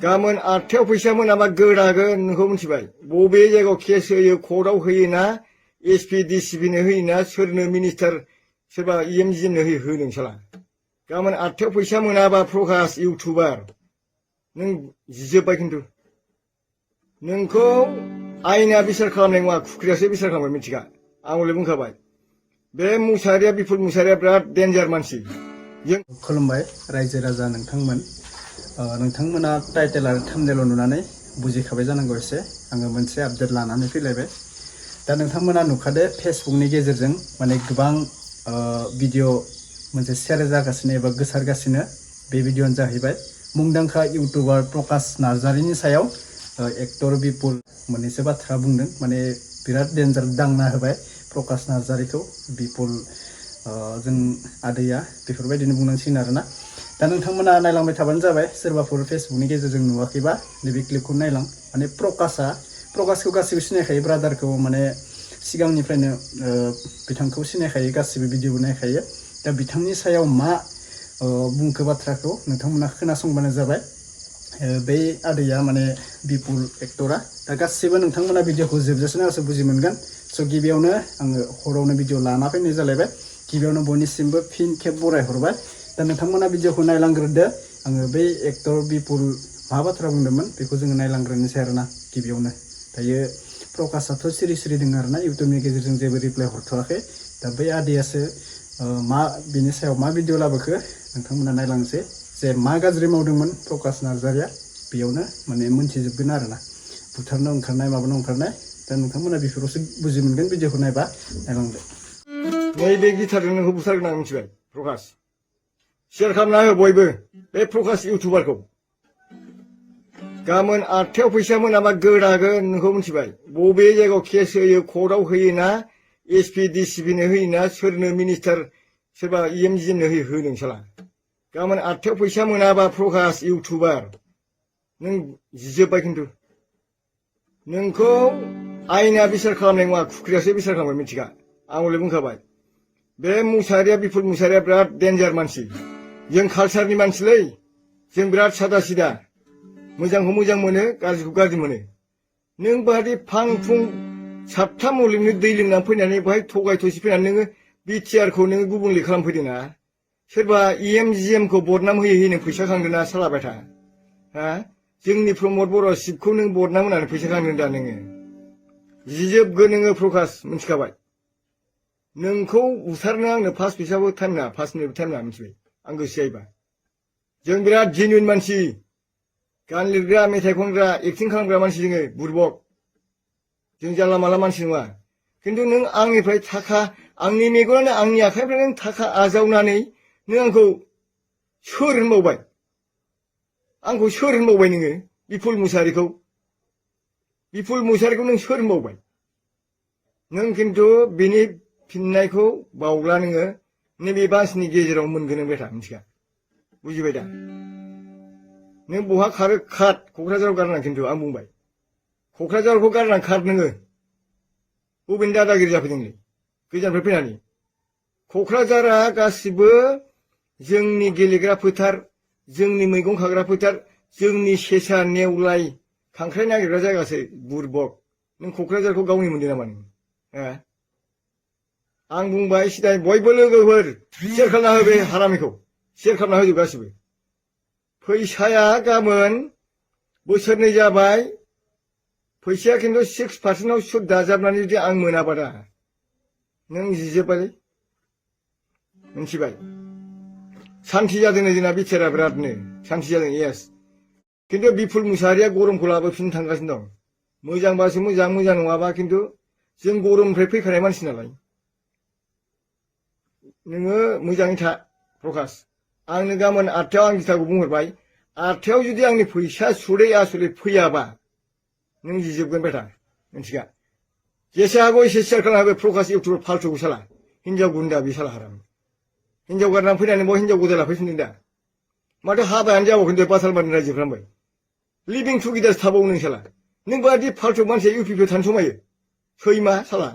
गाबोन 8थायाव फैसा मोनाबा गोदागोन नोंखौ मिथिबाय। बबे जायगायाव केस होयो, कर्टआव होयोना, एसपि डिसिपिनो होयोना, सोरनो मिनिस्टार सोरबा इएमजिनो हो नोंसाला। गाबोन 8थायाव फैसा मोनाबा प्रकाश इउटुबार नों जिजोब्बाय खिन्थु। नोंखौ आयेना बिसार खालामनाय नङा, खुख्रियासो बिसार खालामबाय मिथिगा। आं हले बुंखाबाय बे मुसाहारिया बिपुल मुसाहारिया बिराद डेन्जार मानसि। खुलुमबाय रायजो राजा नोंथांमोन। नोंथांमोना टाइटेल आरो थाम्बनेइल नुनानै बुजिखाबाय जानांगौ एसे। आङो मोनसे आपडेट लानानै फैलायबाय। दा नोंथांमोना नुखादो फेसबुकनि गेजेरजों माने गोबां भिडिअ मोनसे शेयार जागासिनो एबा गोसारगासिनो। बे भिडिअ'आनो जाहैबाय मुंदांखा इउटुबार प्रकाश नार्जारिनि सायाव एक्टर बिपुल मोननैसो बाथ्रा बुंदों। माने बिराद डेन्जार दांना होबाय प्रकाश नार्जारिखौ। बिपुल जों आदैया बेफोरबायदिनो बुंनांसिगोन आरोना। दा नोंथांमोना नायलांबाय थाबानो जाबाय। सोरबाफोर फेसबुकनि गेजेरजों नुवाखैबा नैबे क्लिपखौ नायलां। माने प्रकाशखौ गासिबो सिनायखायो, ब्रादारखौ माने सिगांनिफ्रायनो बिथांखौ सिनायखायो, गासिबो भिडिअ नायखायो। दा बिथांनि सायाव मा बुंखो बाथ्राखौ नोंथांमोना खोनासंबानो जाबाय। बे आदैया माने बिपुल एक्टरा। दा गासिबो नोंथांमोना भिडिअखौ जोबजासिम आसो बुजि मोनगोन। स' गिबियावनो आङो हरावनो भिडिअ लाना फैनाय जालायबाय। गिबियावनो बयनिसिमबो फिन खेब बरायहरबाय। दा नोंथांमोना भिडिअखौ नायलांग्रोदो। आङो बै एक्टर बिपुल मा बाथ्रा बुंदोंमोन बेखौ जोङो नायलांग्रोनोसै आरोना गिबियावनो। दायो प्रकाशआथ' सिरि सिरि दङ आरोना, इउटुबनि गेजेरजों जेबो रिप्लाय हरथ'वाखै। दा बै आदैयासो बिनि सायाव मा भिडिअ लाबोखो नोंथांमोना नायलांसै। जे मा गाज्रि मावदोंमोन प्रकाश नार्जारिया बेयावनो माने मोनथिजोबगोन आरोना। बुथारनो ओंखारनाय माबानो ओंखारनाय। दा नोंथांमोना बेफोरावसो बुजि मोनगोन। भिडिअखौ नायबा नायलांदो। नैबे गिटारजों नोंखौ बुथारगोन आं मिथिबाय प्रकाश। शेयार खालामना हो बयबो बे प्रकाश इउटुबारखौ। गाबोन 8थायाव फैसा मोनाबा गोदागोन नोंखौ मिथिबाय। बबे जायगायाव केस होयो, कर्टआव होयोना, एसपि डिसिपिनो होयोना, सोरनो मिनिस्टार सोरबा इएमजिनो हो नोंसाला। गाबोन 8थायाव फैसा मोनाबा प्रकाश इउटुबार नों जिजोब्बाय खिन्थु। नोंखौ आयेना बिसार खालामनाय नङा, खुख्रियासो बिसार खालामबाय मिथिगा। आं हले बुंखाबाय बे मुसाहारिया बिपुल मुसाहारिया बिराद डेन्जार मानसि। जों कालसारनि मानसिलै, जों बिराद सादा सिदा। मोजांखौ मोजां मोनो, गाज्रिखौ गाज्रि मोनो। नों बादि फां फुं 7था मुलुगनि दै लोंनानै फैनानै बाहाय थगाय थसि फैनानै नोङो बिटिआरखौ नोङो गुबुंले खालामफैदोंना। सोरबा इएमजिएमखौ बदनाम होयै नों फैसा खांदोंना सालाबाय था। हा जोंनि प्रमद बर' शिबखौ नों बदनाम होनानै फैसा खांदों दा नोङो। जिजोबगोन नोङो प्रकाश मिथिखाबाय। नोंखौ बुथारनो आंनो फार्स्ट फैसाबो टाइम नाङा, 5 मिनिटबो टाइम नाङा मिथिबाय। आं गोसो जायोबा जों बिराद जेनुइन मानसि, गान लिरग्रा, मेथाइ खनग्रा, एक्टिं खालामग्रा मानसि जोङो बुरबक। जों जानला मानला मानसि नङा। खिन्थु नों आंनिफ्राय थाखा, आंनि मेगनानो आंनि आखाइनिफ्राय नों थाखा आजावनानै नों आंखौ सोर होनबावबाय? आंखौ सोर होनबावबाय नोङो? बिपुल मुसाहारिखौ नों सोर होनबावबाय? नों खिन्थु बिनि फिननायखौ बावला नोङो नैबे बासनि गेजेराव मोनगोन नों बेटा मिथिगा। बुजिबाय दा? नों बहा खारो खार, क'क्राझाराव गारनां। खिन्थु आं बुंबाय क'क्राझारखौ गारनां खार नोङो। बबेनि दादागिरि जाफैदोंलै गोजाननिफ्राय फैनानै? क'क्राझारा गासिबो जोंनि गेलेग्रा फोथार, जोंनि मैगं खाग्रा फोथार, जोंनि सेसा नेवलाय खांख्राइ नागिरग्रा जायगासो बुरबक। नों क'क्राझारखौ गावनि मोनदों नामा नों? आं बुंबाय सिदाय बयबो लोगोफोर शेयार खालामना हो बे हारामिखौ। शेयार खालामना होजोब गासिबो। फैसाया गाबोन बोसोरनै जाबाय। फैसाया खिन्थु 6% सुद दाजाबनानै जुदि आं मोनाबा दा नों जिजोब्बायलै मिथिबाय। सान्थि जादों जोंना बिटिआरआ बिरादनो सान्थि जादों। येस, खिन्थु बिपुल मुसाहारिया गरमखौ लाबोफिननो थांगासिनो दं। मोजांबासो मोजां, मोजां नङाबा खिन्थु जों गरमनिफ्राय फैखानाय मानसि नालाय। नोङो मोजाङै था प्रकाश। आंनो गाबोन 8थायाव आं गिथाखौ बुंहरबाय। 8थायाव जुदि आंनि फैसा सुदै आसुदै फैयाबा नों जिजोबगोन बेटा मिथिगा। जेसे हागौ एसे शेयार खालामना होबे प्रकाश इउटुबार फाल्थुखौ साला हिनजाव गुन्दा बे साला हाराम। हिनजाव गारनानै फैनानै बाव हिनजाव गोदान लाफैफिनदों दा। माथो हाबायानो जाबावखै बाथालमारिनि रायजोफ्रामबाय। लिभिं टुगेदार थाबावो नों साला। नों बादि फाल्थु मानसिया इउपिपिआव थानो समायो? सैमा साला।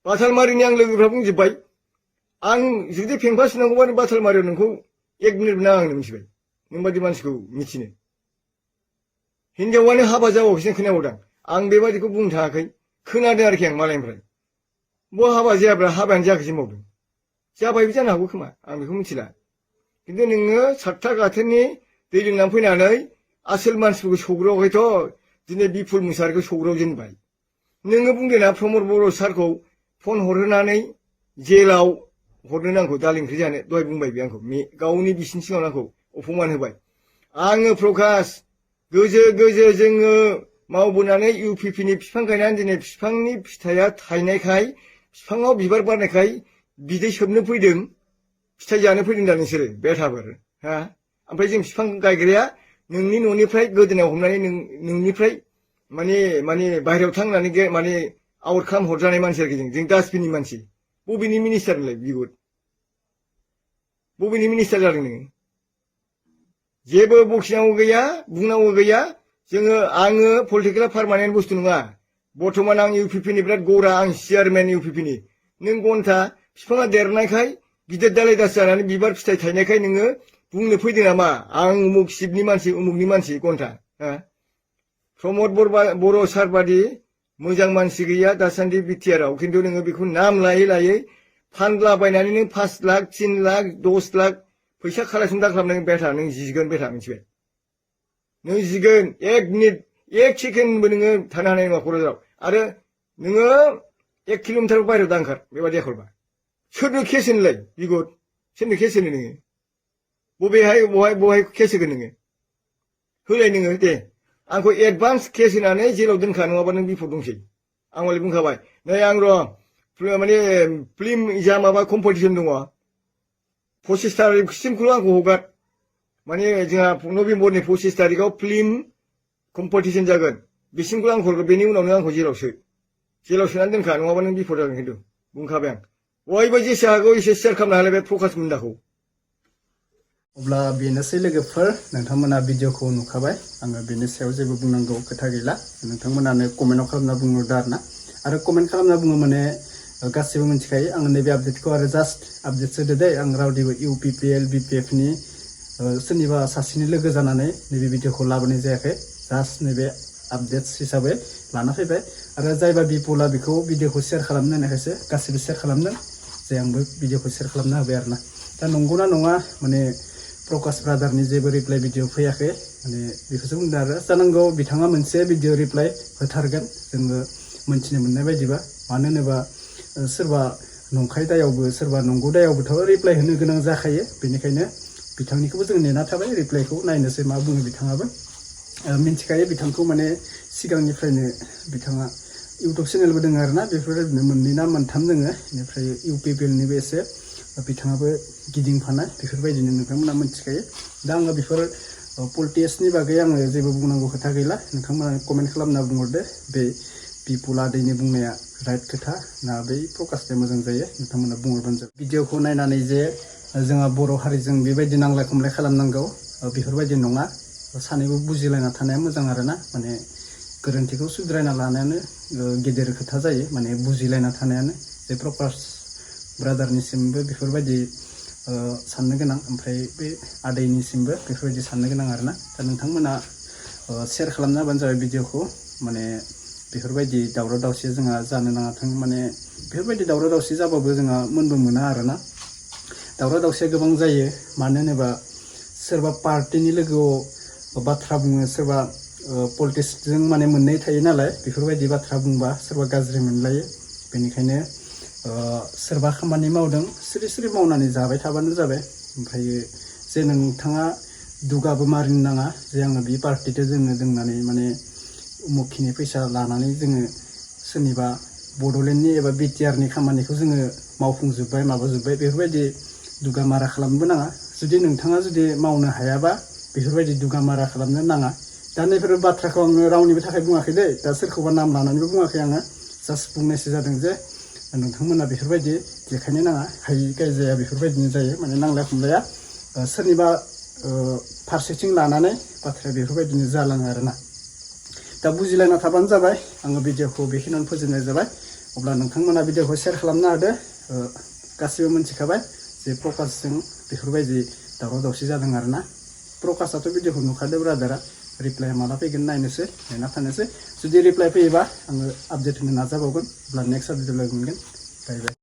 बाथालमारिनि आं लोगोफ्रा बुंजोब्बाय। आं जुदि फेंफा सुनांगौबा बाथालमारियाव नोंखौ 1 मिनिट नाङा आंनो मिथिबाय। नोंबादि मानसिखौ मिथिनो हिनजावानो हाबा जाबावैसो खोनाबावदों आं बेबादिखौ बुंनो थाङाखै खोनादों आरोखि आं मालायनिफ्राय बहा हाबा जायाब्ला हाबायानो जायाखैसो मावदों जाबायबो जानो हागौ खोमा आं बेखौ मिथिला खिन्थु नोङो सातथा गाथोननि दै लोंनानै फैनानै आसोल मानसिफोरखौ सौग्रावाखैथ' दिनै बिपुल मुसाहारिखौ सौग्रावजेनबाय नोङो बुंदोंना प्रमद बर' सारखौ फन हरहोनानै जेलाव हरनो नांगौ दाल ओंख्रि जानो दहाय बुंबाय बे आंखौ गावनि बिसिनि सिगाङाव आंखौ अपमान होबाय आङो प्रकाश गोजो गोजो जोङो मावबोनानै इउपिपिनि बिफां गायनानै दिनै बिफांनि फिथाइया थायनायखाय बिफाङाव बिबार बारनायखाय बिदै सोबनो फैदों फिथाइ जानो फैदों दा नोंसोरो बेथाफोर हा ओमफ्राय जों बिफां गायग्राया नोंनि न'निफ्राय गोदोनायाव हमनानै नोंनिफ्राय माने बाहेरायाव थांनानै माने आउट खालाम हरजानाय मानसि आरोखि जों डास्टबिननि मानसि बबेनि मिनिस्टार नोंलाय बिगुर बबेनि मिनिस्टार जादों नोङो जेबो बखिनांगौ गैया बुंनांगौ गैया जोङो आङो पलिटिकेला पार्मानेन्ट बुस्थु नङा बर्थमान आं इउपिपिनि बिराद गरा आं चेयारमेन इउपिपिनि नों घन्टा बिफाङा देरनायखाय गिदिर दालाय दास जानानै बिबार फिथाइ थायनायखाय नोङो बुंनो फैदों नामा आं उमुक शिबनि मानसि उमुकनि मानसि घन्टा प्रमद बर' सार बादि मोजां मानसि गैया दासान्दि बिटिआरआव खिन्थु नोङो बेखौ नाम लायै लायै फानलाबायनानै नों 5 लाख 3 लाख 10 लाख फैसा कालेक्सन दा खालामनानै बेथा नों जिगोन बेथा मिथिबाय नों जिगोन 1 मिनिट 1 सेकेन्डबो नोङो थानो हानाय नङा क'क्राझाराव आरो नोङो 1 किल'मिटार बाहेरायाव दा ओंखार बेबादि आखलबा सोरनो केस होनोलाय बिगुर सोरनो केस होनो नोङो बहाय केस होगोन नोङो होलाय नोङो दे आंखौ एडभान्स केस होनानै जेलाव दोनखा नङाबा नों बिपद दंसै आं हले बुंखाबाय नै आं र' माने फिल्म जा माबा कम्पिटिसन दङ 25 तारिखसिमखौल' आंखौ हगार माने जोंहा नभेम्बरनि 25 तारिखआव फिल्म कम्पिटिसन जागोन बिसिमखौल' आं हरगोन बेनि उनावनो आंखौ जेलाव सोनानै दोनखा नङाबा नों बिपद जागोन खिन्थु बुंखाबाय आं बयबो जेसे हागौ एसे शेयार खालामनो हालाय बे प्रकाश मुन्दाखौ अब्ला बेनोसै लोगोफोर नोंथांमोना भिडिअखौ नुखाबाय आङो बेनि सायाव जेबो बुंनांगौ खोथा गैला नोंथांमोनानो कमेन्टआव खालामना बुंहरदो आरो कमेन्ट खालामना बुङो माने गासिबो मिथिखायो आं नैबे आपडेटखौ आरो जास्ट आपडेटसो होदो दे आं रावनिबो इउपिपिएल बिपिएफनि सोरनिबा सासेनि लोगो जानानै नैबे भिडिअखौ लाबोनाय जायाखै जास्ट नैबे आपडेट्स हिसाबै लाना फैबाय आरो जायबा बिपुला बेखौ भिडिअखौ शेयार खालामनो होनायखायसो गासिबो शेयार खालामदों जे आंबो भिडिअखौ शेयार खालामना होबाय आरोना दा नंगौना नङा माने प्रकाश ब्रादारनि जेबो रिप्लाइ भिडिअ फैयाखै माने बेखौसो बुंदों आरो जानांगौ बिथाङा मोनसे भिडिअ रिप्लाइ होथारगोन जोङो मोनथिनो मोननाय बायदिबा मानो होनोबा सोरबा नंखाय दायावबो सोरबा नंगौ दायावबोथ' रिप्लाइ होनो गोनां जाखायो बेनिखायनो बिथांनिखौबो जों नेना थाबाय रिप्लाइखौ नायनोसै मा बुङो बिथाङाबो मिथिखायो बिथांखौ माने सिगांनिफ्रायनो बिथाङा इउटुब चेनेलबो दङ आरोना बेफोरबायदिनो 2 ना 3 दङ बेनिफ्राय इउपिपिएलनिबो एसे बिथाङाबो गिदिंफानाय बेफोरबायदिनो नोंथांमोना मिथिखायो दा आङो बेफोर पलिटिक्सनि बागै आङो जेबो बुंनांगौ खोथा गैला नोंथांमोना कमेन्ट खालामना बुंहरदो बे बिपुल आदैनि बुंनाया राइट खोथा ना बै प्रकाशया मोजां जायो नोंथांमोना बुंहरबानो जाबाय भिडिअखौ नायनानै जे जोंहा बर' हारिजों बेबायदि नांलाय खमलाय खालामनांगौ बेफोरबायदि नङा सानैबो बुजिलायना थानाया मोजां आरोना माने गोरोन्थिखौ सुद्रायना लानायानो गेदेर खोथा जायो माने बुजिलायना थानायानो जे प्रकाश ब्रादारनिसिमबो बेफोरबायदि साननो गोनां ओमफ्राय बे आदैनिसिमबो बेफोरबायदि साननो गोनां आरोना दा नोंथांमोना शेयार खालामना होबानो जाबाय भिडिअखौ माने बेफोरबायदि दावराव दावसि जोंहा जानो नाङाथों माने बेफोरबायदि दावराव दावसि जाबाबो जोंहा मोनबो मोना आरोना दावराव दावसिया गोबां जायो मानो होनोबा सोरबा पार्टिनि लोगोआव बाथ्रा बुङो सोरबा पलिटिक्सजों माने मोननै थायो नालाय बेफोरबायदि बाथ्रा बुंबा सोरबा गाज्रि मोनलायो बेनिखायनो सोरबा खामानि मावदों सिरि सिरि मावनानै जाबाय थाबानो जाबाय ओमफ्राय जे नोंथाङा दुगाबो मारिनो नाङा जे आङो बे पार्टिजों जोङो दोंनानै माने उमुखिनि फैसा लानानै जोङो सोरनिबा बड'लेण्डनि एबा बिटिआरनि खामानिखौ जोङो मावफुंजोब्बाय माबाजोब्बाय बेफोरबायदि दुगामारा खालामनोबो नाङा जुदि नोंथाङा जुदि मावनो हायाबा बेफोरबायदि दुगामारा खालामनो नाङा दा नैफोर बाथ्राखौ आङो रावनिबो थाखाय बुङाखै दै दा सोरखौबा नाम लानानैबो बुङाखै आङो जास्ट बुंनायसो जादों जे नोंथांमोना बेफोरबायदि देखायनो नाङा हायि गायजाया बेफोरबायदिनो जायो माने नांलाय खमलाया सोरनिबा फारसेथिं लानानै बाथ्राया बेफोरबायदिनो जालाङो आरोना दा बुजिलायना थाबानो जाबाय आङो भिडिअखौ बेखिनियावनो फोजोबनाय जाबाय अब्ला नोंथांमोना भिडिअखौ शेयार खालामना होदो गासिबो मिथिखाबाय जे प्रकाशजों बेफोरबायदि दावराव दावसि जादों आरोना प्रकाशआथ' भिडिअखौ नुखादो ब्रादारा रिप्लाइ माला फैगोन नायनोसै नेना थानोसै जुदि रिप्लाइ फैयोबा आङो आपडेट होनो नाजाबावगोन अब्ला नेक्स्ट आपडेट लोगो मोनगोन बाय बाय